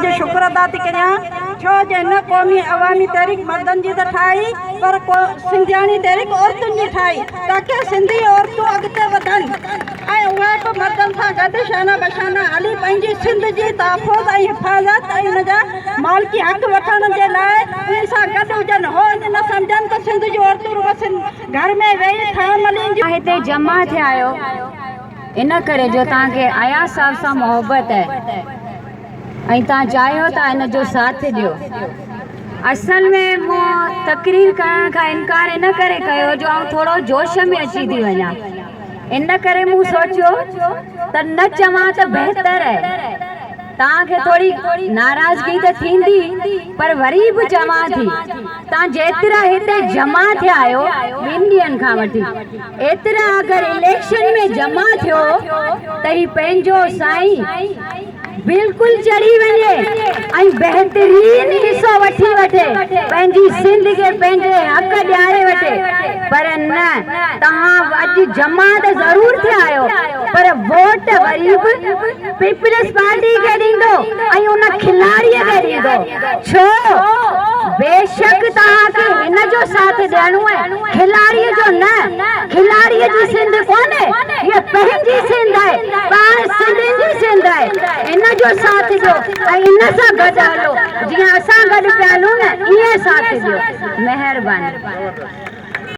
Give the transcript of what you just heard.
جو شڪر ادا ٿي ڪريان ڇو جو هن قومي عوامي تحريڪ مردن جي ته ٺاهي پر سنڌياڻي تحريڪ عورتن جي ٺاهي تاڪه سنڌي عورتون اڳتي وڌن ۽ اهي به مردن سان گڏ شانه بشانه هلي پنهنجي سنڌ جي تحفظ ۽ حفاظت ۽ ان جا مالڪي حق وٺڻ جي لاء انهن سان گڏ هجن هو ائين نه سمجهن ته سنڌ جون عورتون رڳو گهر ۾ ويهي ٿانء ملين هتي جمع ٿيا آهيو ان ڪري جو توهان کي اياز صاحب سان محبت آهي ۽ توهان چاهيو ٿا ان جو ساٿ ڏيو. اصل ۾ مون تقرير ڪرڻ کان انڪار ان ڪري ڪيو جو آئون ٿورو جوش ۾ اچي ٿي وڃان ان ڪري مون سوچيو ته نه چوان ته بهتر آهي. توهان کي ٿوري ناراضگي ته ٿيندي پر وري به چوان ٿي توهان جيترا هتي جمع ٿيا آهيو ٻن ڏينهن کان وٺي ايترا اگر اليڪشن ۾ جمع ٿيو ته هي پنهنجو سائين بلڪل چڙهي وڃي ۽ بهترين حصو وٺي وٺي پنهنجي سنڌ کي پنهنجي حق ڏياري وٺي پر نه توهان اڄ جمع ته ضرور ٿيا آهيو پر ووٽ وري به پيپلز پارٽي کي ڏيندو ۽ ان کلاڙي کي ڏيندو ڇو بيشڪ توهان کي هن جو ساٿ ڏيڻو آهي کلاڙي جو نه کلاڙي جي سنڌ ڪونهي هيء پنهنجي سنڌ آهي پاڻ سنڌين جي سنڌ آهي ان جو ساٿ ڏيو ۽ ان سان گڏ هلو جيئن اسان گڏ پيا هلون نه ائين ساٿ ڏيو مهرباني.